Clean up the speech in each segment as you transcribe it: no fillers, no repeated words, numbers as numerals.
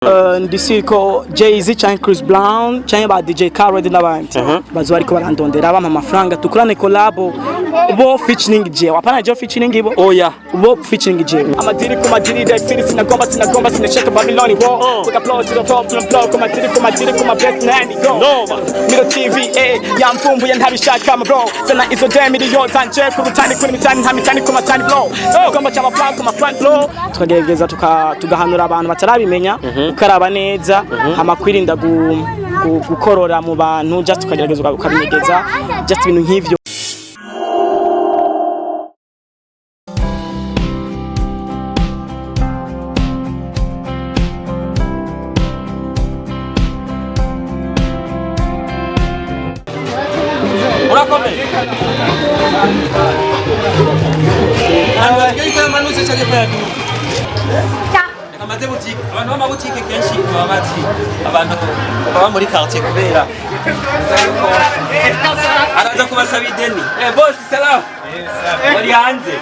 Ndisi ko Jay-Z canke Chris Brown canke ba DJ Khaled n'abandi bazoba ariko barandondera, bampa amafaranga tukorane collabo, bo featuring jewe, apana jewe featuring bo. Oya. Bo featuring jewe. Amadiri ku madiri, Dark City, sinagomba, sinagomba, sinashaka Babylon wo. Kuga flow to the top, flow flow ku madiri, ku madiri, ku ma best nine go. Noma. Miro TV yamvumbuye, ntabishaka ma bro. Zana izo dem miliyo zanje ku rutani, kuri mitani, nta mitani ku matani blow. Sinagomba cyama plan ku ma front flow. Tukagerageza tugahanura abantu batarabimenya, ukaraba neza, hama kwirinda gukorora mu bantu, just tukagerageza ukabinyegeza, just ibintu nk'ivyo. Urakomeye. Abantu basigaye ko yamanutse canke ko yaduze. Reka maze butike. Abantu b'amabutike kenshi baba bazi abantu baba muri quartier, kubera nza yuko araza kubasaba ideni. Eh boss, salam. Wari hanze.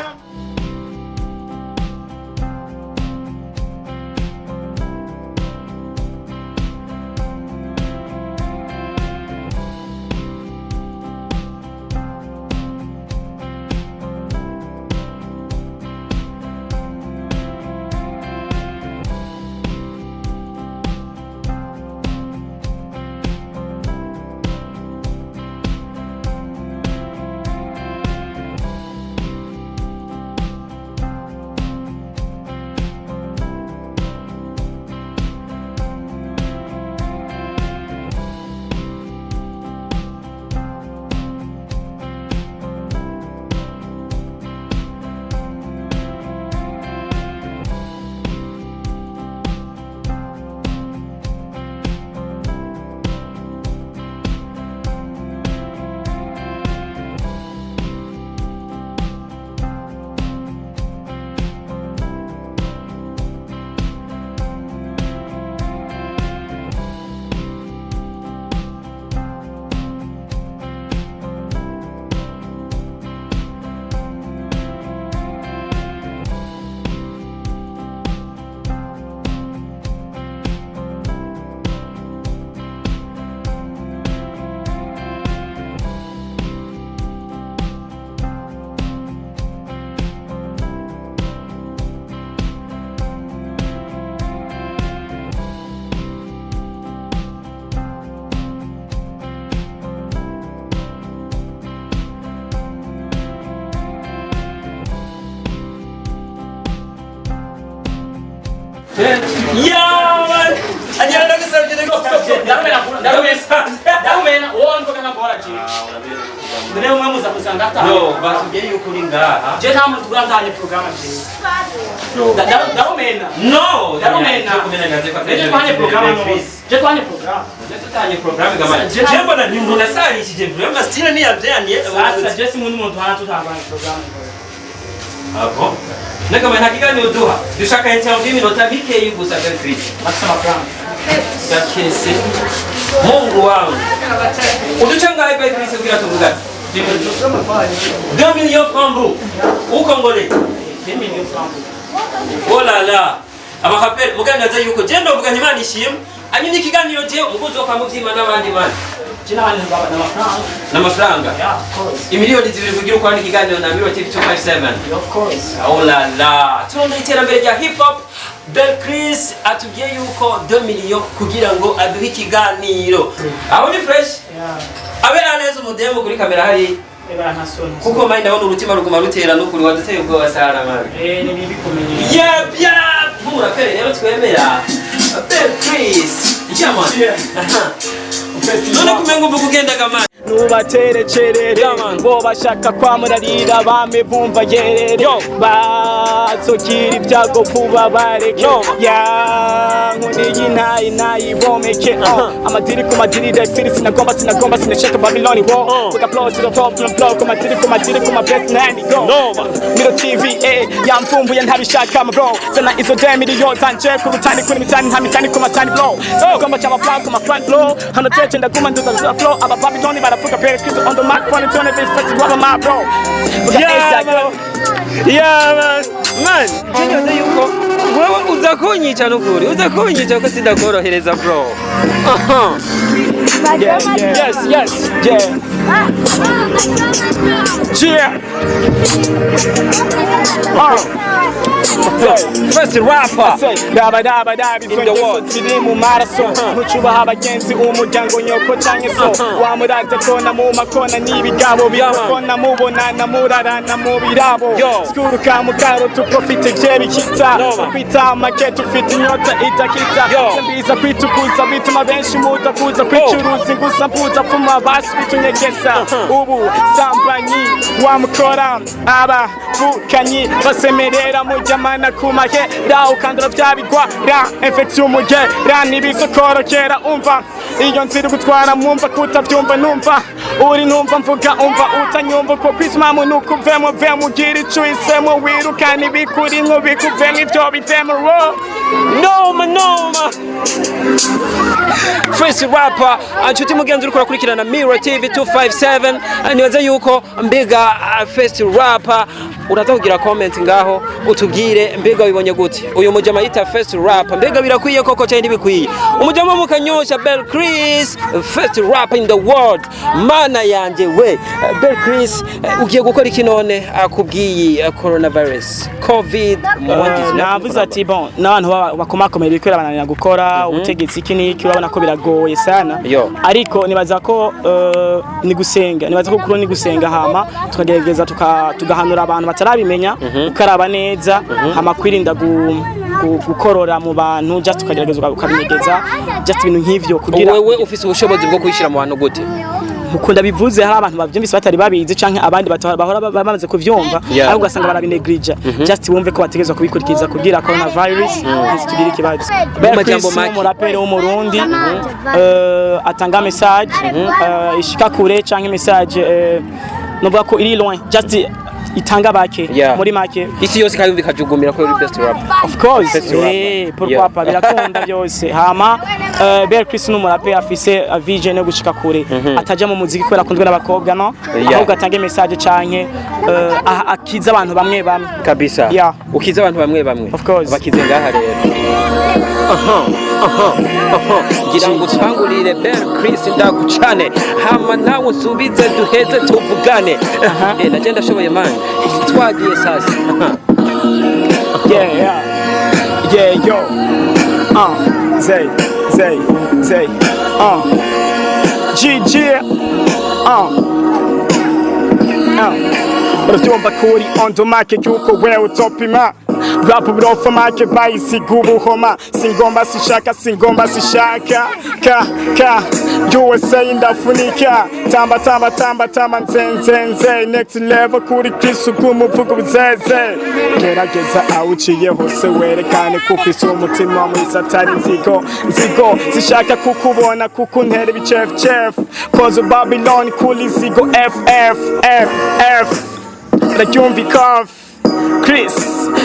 Yeah, man. Anyara ndagusabye. Ndamena wowe niko kana je ndere umwe muza kusanga ata. No, batubwiye yuko uri ngaha. Je nta muntu tugura ntanye programme je. Ndamena. No, Ndamena. Je twanye programme no. Je twanye programme. Tutanye programme gamana. Je mbona ni umuntu asarishije vraiment, style ni yavyaniye. Sasa je si muntu hana tutanganye programme. Ah bon? Naka nta kiganiro duha. Dushaka interview y'iminota mikeyi gusa, Bel Chris. Bafise amafaranga. Gakese. Mungu wangu. Uduca ngahe, Bel Chris, kugira tuvugane? 2 millions francs bu. Ou congolais? 2 millions francs. Oh là là. Abaraperi mugangaza yuko je ndovuga nti Imana ishimwe. Anyumye ikiganiro je umugozi wo kwa muvyima n'abandi bana. Je n'abandi n'amafaranga. N'amafaranga. Yeah, of course. Imiliyoni 2 kugira ukwandika ikiganiro na Miro TV 257. Yeah, of course. Oh la la, turondera iterambere rya hip hop. Bel Chris atubwiye yuko 2 millions kugira ngo aduhe ikiganiro. Aho ni fresh. Yeah. Abe neza umudemo kuri kamera hari Eba nta soni. kuko mani ndabona umutima ruguma rutera n'ukuri waduteye ubwoba sana man. Eh, ni bibi kumenye. Yep, yep. Nk'umuraperi rero twemera. Bel Chris. Yeah man. Yeah. None kumenga umvuga ugendaga man. Nubaterekerere. Yeah, man. Bo bashaka kwamurarira bame bumva yerere. Yo. Bazogira ibyago vuba bareke. No. Ya nkoni y'intayi ntayibomeke. Aha. Amadiri ku madiri, Dark City, sinagomba, sinagomba, sinashaka Babylon wo. Kuga flow to the top, flow flow ku madiri, ku madiri, ku ma best nine go. Noma. Miro TV yamvumbuye, ntabishaka ma bro. Zana izo dem miliyo zanje ku rutani, kuri mitani, nta mitani ku matani blow. Sinagomba cyama plan ku ma front flow. Hano teche ndaguma nduza za flow. Aba Babylon baravuga Bel Chris on the microphone, it's on every festival my bro. Vuga Yeah, Esa man. go. Yeah man. Man, je nyoze yuko Wewe uza kunyica nukuri, uza kunyica ko sindakorohereza, bro. Aha. Yeah, yes, yeah. First rapper Raba raba raba izo in the ngeso world. Ziri mu maraso. Ntucubaha abagenzi, umuryango, nyoko canke so. Wamuraze kona mu makona n'ibigabo bikofona mubonana murarana mu birabo. Yo. Skuruka mu karo tuprofite vye bikita. No, man. Kwita make tufite inyota idakita. Yo. Mbiza kwitukuza bituma benshi mudakuza kwicuruza ingusa mpuza pfuma basi bitunyegeza ubu sambanyi wamukora abavukanyi basemerera mujyamana kumahera ukandura vya bigwa ra infection umugera ntibizokorokera. Umva iyo nzira gutwara mwumva kutavyumva numva uri numva mvuga umva utanyumva uko kwisimamu nukuvemo vemo ugira ico uhisemo wirukana ibikurimwo bikuvemo ivyo bitemo. Noma noma. First rapper, inshuti mugenzi uriko urakurikirana Mirror TV 257, nibaze yuko mbega first rapper uraza kugira comment ngaho utubwire mbega wibonye gute uyu mujama yita first rapper. Mbega birakwiye koko cyangwa ntibikwiye? Umujama mu Kanyosha, Bel Chris, first rapper in the world. Mana yanje we. Bel Chris, ugiye gukora iki none akubwiye coronavirus covid? Navuze ati bon, n'abantu bakomakomeye bikorera bananira gukora ubutegetsi iki n'iki, urabona ko biragoye sana. Yo. Ariko nibaza ko ni gusenga, nibaza ko kuri ni gusenga, hama tukagerageza tugahanura abantu batarabimenya ukaraba neza, hama kwirinda gukorora mu bantu, just tukagerageza ukabinyegeza, just ibintu nk'ivyo kugira Wewe ufise ubushobozi bwo kwishyira mu bantu gute? Mukunda bivuze hari abantu bavyumvise batari babizi canke abandi bahora bamaze kuvyumva, ariko ugasanga barabinegrija. Just wumve ko bategerezwa kubikurikiza kugira coronavirus ntizitugire ikibazo. Mu majambo Chris make. Umuraperi w'Umurundi atanga message ishika kure canke message novuga ko iri loin, just itanga bake muri make. Isi yose ikayumva ikajugumira ko uri best rapper. Of course. Best rapper. Pourquoi pas, birakunda byose. Hama Bel Chris ni umuraperi afise vision yo gushika kure, ataja mu muziki kubera akundwa n'abakobwa, no ahubwo atange message canke akiza abantu bamwe bamwe. Kabisa. Yeah. Ukiza abantu bamwe bamwe. Of course. Bakize ngaha rero. Aha, aha, aha. Ngira ngo utangurire, Bel Chris, ndagucane hama nawe usubize duheze tuvugane. Naje ndashoboye man, twagiye sasa. Aha. Yeah, yo. Zay, Zay, Zay. G, G. Urabyumva kuri on the mic yuko wewe utopima rap burofa make bayisiga ubuhoma. Singomba sishaka, singomba sishaka ka ka USA ndafunika tamba tamba tamba tamba nze nze nze next level kuri Chris umuvugo buzeze. Gerageza awuciye hose werekane ko ufise umutima mwiza atari nzigo nzigo zishaka kukubona kuko untera ibichef kozo Babylon kuri zigo F F F F ndacyumva ikofi Chris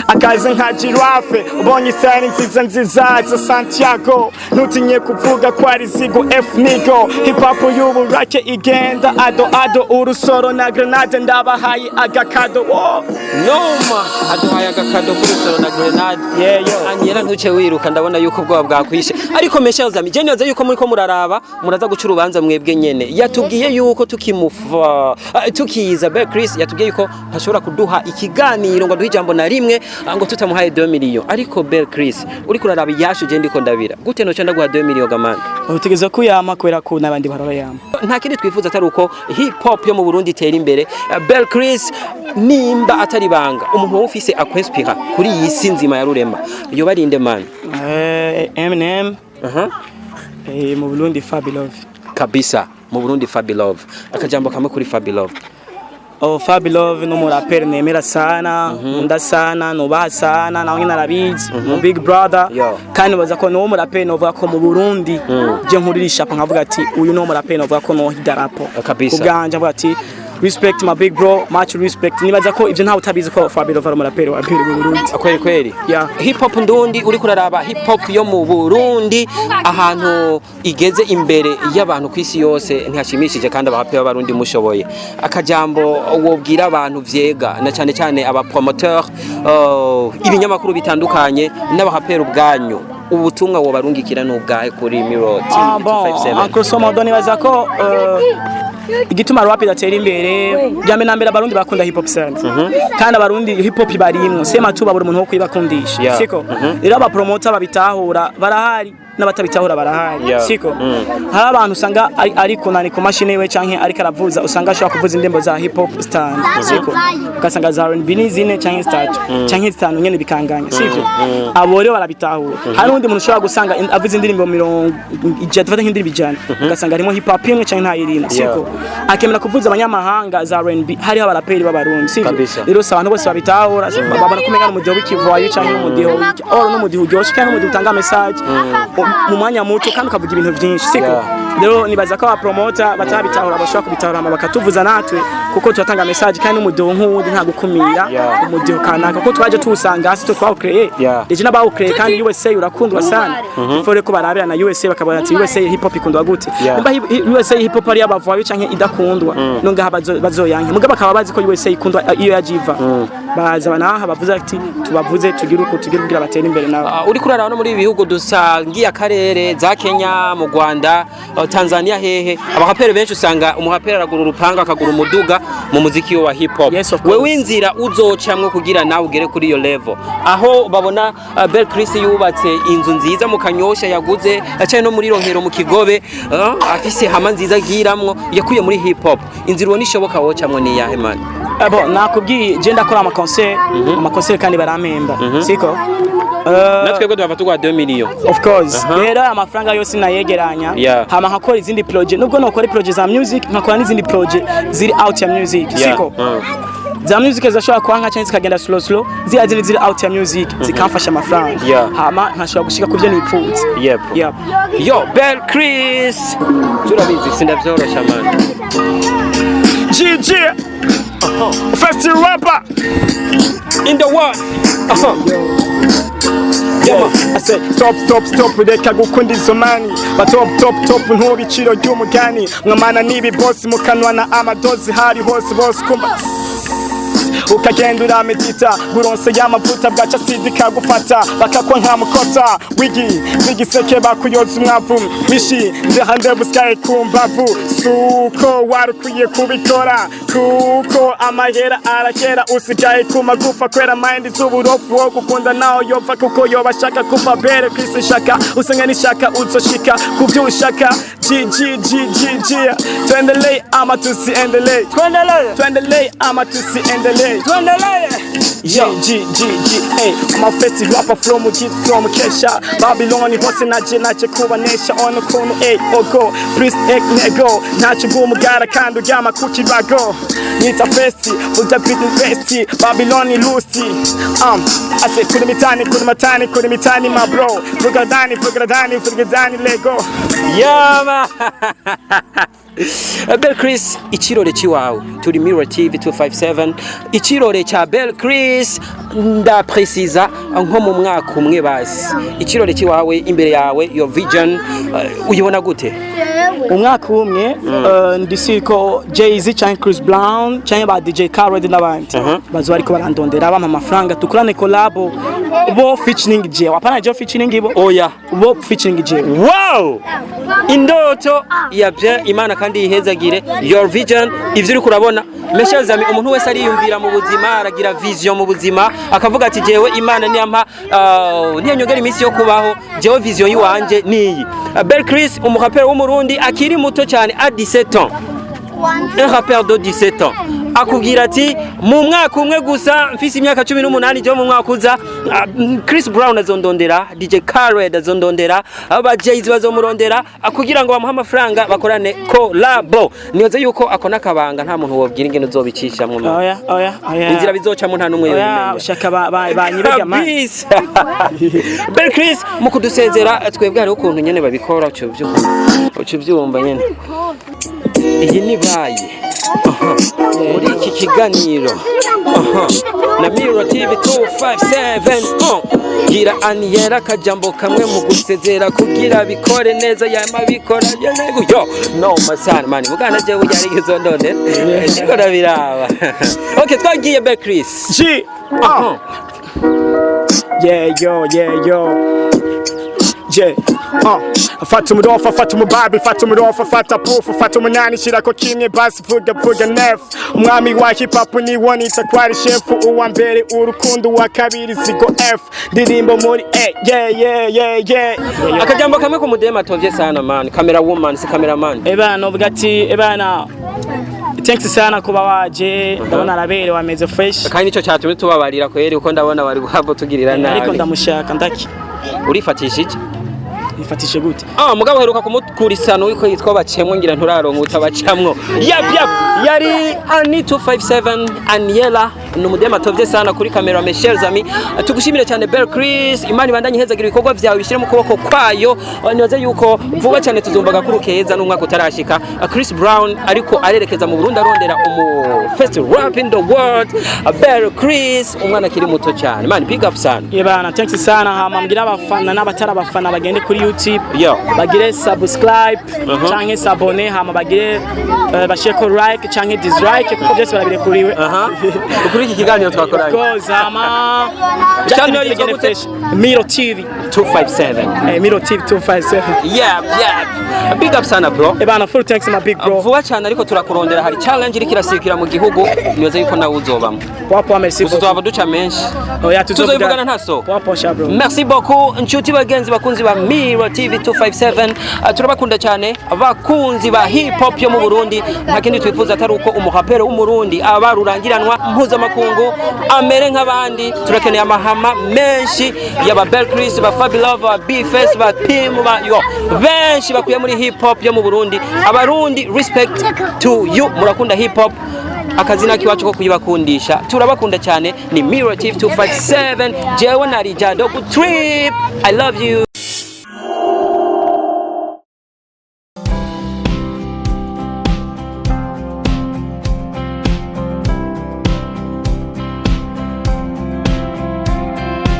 akaze nka giraffe ubonye isari nziza nziza za Santiago ntutinye kuvuga ko ari zigo F nigo hip hop y'uburake igenda ado ado urusoro na grenade ndabahaye agakado, oh. Noma, aduhaye agakado k'urusoro na grenade. Yeah, yo. Anyera ntuce wiruka, ndabona yuko ubwoba bwakwishe. Ariko mes chers amis, je nibaza yuko muriko muraraba muraza guca urubanza mwebwe nyene. Yatubwiye yuko tukimufa tukiza Bel Chris yatubwiye yuko ntashobora kuduha ikiganiro ngo aduhe ijambo na rimwe ngo tutamuhaye 2 million. Ariko Bel Chris, uriko uraraba iyashu je ndiko ndabira gute noca ndaguha 2 million gamana? Utegerezwa kuyama kubera ko n'abandi bahora bayama. Nta kindi twifuza atari uko hip hop yo mu Burundi itera imbere. Bel Chris, nimba atari banga, umuntu wowe ufise akwinspira kuri iyi si nzima ya rurema yoba ari inde, man? Eminem. Aha. Mu Burundi Fabi Love. Kabisa, mu Burundi Fabi Love. Akajambo kamwe kuri Fabi Love. Oh, Fabi Love ni umuraperi nemera sana, nkunda sana, nubaha sana, nawe nyine arabizi, mu big brother. Yo. Kandi baza ko niwo muraperi novuga ko mu Burundi je nkuririsha nkavuga ati uyu ni umuraperi novuga ko no idarapo. Kabisa. Kubwanje avuga ati Respect, my big bro, much respect. Nibaza ko ivyo ntawe utabizi ko Fabio ari umuraperi wa mbere mu Burundi. Kweli kweli. Yeah. Hip hop ndundi, uri kuraraba hip hop yo mu Burundi ahantu igeze imbere y'abantu ku isi yose, ntihashimishije. Kandi abahape b'Abarundi mushoboye. Akajambo wobwira abantu vyega, na cyane cyane aba promoteur, ibinyamakuru bitandukanye n'abahapera ubwanyu, ubutumwa wobarungikira n'ubwahe kuri Mirror TV Ah, bon, 257? en grosso modo nibaza ko igituma rap idatera imbere, bya mbere na mbere, Abarundi bakunda hip hop sana, kandi Abarundi hip hop barimwo sema tu, babura umuntu wo kuyibakundisha. Siko? Rero aba promoter babitahura barahari, n'abatabitahura barahari. Siko? Hari abantu usanga ari kunani ku mashini yiwe canke ariko aravuza, usanga ashobora kuvuza indirimbo za hip hop zitanu, siko? Ugasanga za R&B ni zine canke zitatu canke zitanu nyene, bikanganya, sivyo? Abo rero barabitahura. Hari n'undi muntu ushobora gusanga avuza indirimbo 100, dufate nk'indirimbo 100, ugasanga harimo hip hop imwe canke ntayirimo, siko? Akemera kuvuza abanyamahanga za R&B, hariho abaraperi b'Abarundi, sivyo? Kabisa. Rero si abantu bose babitahura. Babona kumenya n'umudiho w'ikivayo canke n'umudiho w'iki or n'umudiho uryoshe kandi n'umudiho utanga message mu mwanya muto kandi ukavuga ibintu byinshi, siko? Rero nibaza ko abapromota batabitahura bashobora kubitahura hama bakatuvuza natwe, kuko turatanga message kandi n'umudiho nk'uwundi, nta gukumira umudiho kanaka, kuko twaje tuwusanga hasi, twe twawukreye. Deje n'abawukreye, kandi USA urakundwa sana. Ifore ko barabira na USA bakabona ati USA hip hop ikundwa gute. Nimba USA hip hop ari abavayo canke idakundwa, nongaha bazoyanke, mugabo bakaba bazi ko USA ikundwa iyo yajiva, baza banaha bavuze ati tubavuze, tugire uko tugire kugira batere imbere nabo. Ah, uriko uraraba no muri ibi bihugu dusangiye akarere, za Kenya, mu Rwanda, Tanzania, hehe, abahaperi benshi usanga umuhaperi aragura urupanga, akagura umuduga mu muziki wa hip hop. Yes, of course. Wewe inzira uzocamwo kugira nawe ugere kuri iyo level aho babona Bel Chris yubatse inzu nziza mu Kanyosha yaguze, acaye no muri Rohero mu Kigobe, afise hama nziza agiramwo yakuye muri hip hop, inzira ubona ishoboka wocamwo ni iyahe, man? Bon, nakubwiye, je ndakora ama concert, ama concert kandi barampemba, siko? Natwe bwo duhava tugwa 2 millions. Of course. Rero aya mafaranga yose nayegeranya, hama nkakora izindi projet, nubwo nokora projet za music, nkakora n'izindi projet ziri out ya music, siko? Za music zashobora kuba nka cyangwa zikagenda slow slow, ziriya zindi ziri out ya music zikamfasha amafaranga, hama nkashobora gushika ku byo nipfuza. Yep. Yo, Bel Chris, turabizi sindavyorosha, man. GG, first rapper in the world. Yeah, man. I said stop, stop, stop, reka gukunda izo money ba top top top, ntubiciro ry'umugani mwamana n'ibi boss mukanwa na amadozi hari hose bose kumva ukagenda uramedita buronse y'amavuta, bwaca sida ikagufata bakakwa nka mukota wigi z'igiseke, bakuyoza umwavu mishi nzehandevu sky ku mbavu. Suko wari ukwiye kubikora kuko amahera arakera, usigaye ku magufa kwera mind z'uburofu, wo gukunda naho yopfa kuko yoba ashaka kuva bere kwisi shaka usanga nishaka uzoshika kuvyo ushaka. G G G G G, tuendelee ama tusiendelee? Tuendelee. Tuendelee ama tusiendelee? Tuendelee. G G G G, hey, I'm a first rapper from G from Kesha Babylon hose, naje naje kubanesha on ukuntu, hey, ogo please ek nego ntacyo bw'umugara kandi uryama ku kirago, nita festi vuga beat besti Babylon lusti. I say kuri mitani, kuri matani, kuri mitani, my bro, vuga dani, vuga dani, vuga dani lego. Yama Bel Chris, ikirore ciwawe, turi Mirror TV 257, ikirore cha Bel Chris, ndapresiza nko mu mwaka umwe basi, ikirore ciwawe imbere yawe, your vision, uyibona gute? Umwaka umwe, ndisi ko Jay-Z canke Chris Brown canke ba DJ Khaled n'abandi bazoba ariko barandondera, bampa amafaranga tukorane collabo, bo featuring jewe, apana jewe featuring bo. Oya. Bo featuring jewe. Wow, indoto ya bien, Imana kandi yihezagire your vision, ivyo uriko urabona. Mes chers amis, umuntu wese ariyumvira mu buzima, aragira vision mu buzima, akavuga ati jewe Imana niyampa, niyanyongera iminsi yo kubaho, jewe vision yiwanje niyi. Bel Chris, umuraperi w'Umurundi akiri muto cyane, a 17 ans, un rappeur de 17 ans, akubwira ati mu mwaka umwe gusa, mfise imyaka 18, je mu mwaka uza, Chris Brown azondondera, DJ Khaled azondondera, aba Jay-Z bazomurondera kugira ngo bamuhe amafaranga bakorane collabo. Niyoze yuko ako nakabanga nta muntu wobwira ingene uzobicishamwo, man. Oya, oya, oya. Inzira bizocamo nta numwe Oya. yoyimenya. Ushaka banyibega man. Kabisa. Bel Chris, mu kudusezera twebwe hariho ukuntu nyene babikora, uco ubyumva nyene. Iyi ni baye. Muri iki kiganiro na Miro TV 257, gira Aniela akajambo kamwe mu gusezera kugira bikore neza, yama bikora yego yo no masana mani mugana jewe yarigeze none ndiko ndabiraba. Okay, twagiye, Bel Chris. G. Yeah, yo, yeah, yo. Yeah. Fata umurofa, fata umubabi, fata umurofa, fata pufu, fata umunani, shirako kimwe basi, vuga vuga nef. Umwami wa hip hop ni wonita kwari shefu, uwa mbere urukundo, uwa kabiri zigo F. Ndirimbo muri A. Yeah. Akajambo kamwe ku mudema atovye sana man, camera woman, si camera man. Ebana, uvuga ati ebana, thanks sana kuba waje, ndabona araberewe, ameze fresh. Kandi nico cyatumye tubabarira kweri, uko ndabona bari guhabwa tugirira Ariko nabi. ndamushaka ndaki. Urifatishije? Nifatishe gute? Ah, mugabo heruka kumukura isano yuko yitwa bacemwo, ngira nturaronka utabacamwo. Yap, yari Ani 257 Aniela, ni umudema atovye sana kuri kamera. Michel Zami, tugushimire cyane Bel Chris. Imana ibandanye ihezagira ibikorwa vyawe, bishyire mu kuboko kwayo. Nibaze yuko vuba cyane tuzumva gakuru keza n'umwaka utarashika. Chris Brown ariko arerekeza mu Burundi arondera umu first rap in the world. Bel Chris, umwana akiri muto cyane man, big up sana. Ebana, thanks sana. Hama mbwira abafana n'abatari abafana bagende kuri YouTube, Yo. bagire subscribe canke s'abonner, hama bagire bashireko like canke dislike, kuko byose barabirekuriwe. Aha, kuri iki kiganiro twakoranye. Of course, hama Channel yitwa gute? Miro TV. 257. Miro TV 257. Yeah. Big up sana, bro. Ebana, full thanks, my big bro. Vuba cyane ariko turakurondera, hari challenge iriko irasikira mu gihugu, nibaza yuko nawe uzobamwo. Poa poa, merci. Gusa tuzaba duca menshi. Oya. Tuzobivugana ntaso. Poa poa sha, bro. Merci beaucoup, nshuti bagenzi, bakunzi ba Miro TV 257. Turabakunda cyane, abakunzi ba hip hop yo mu Burundi. Nta kindi twifuza atari uko umuraperi w'Umurundi aba rurangiranwa mpuzamakungu, amere nk'abandi. Turakeneye amahama menshi y'aba Bel Chris, ba Fabi Love, ba B-Face, ba Pim, ba yo benshi bakwiye muri hip hop yo mu Burundi. Abarundi, respect to you, murakunda hip hop, akazina kiwacu ko kuyibakundisha. Turabakunda cyane. Ni Miro TV 257, jewe nari Jado Good Trip. I love you.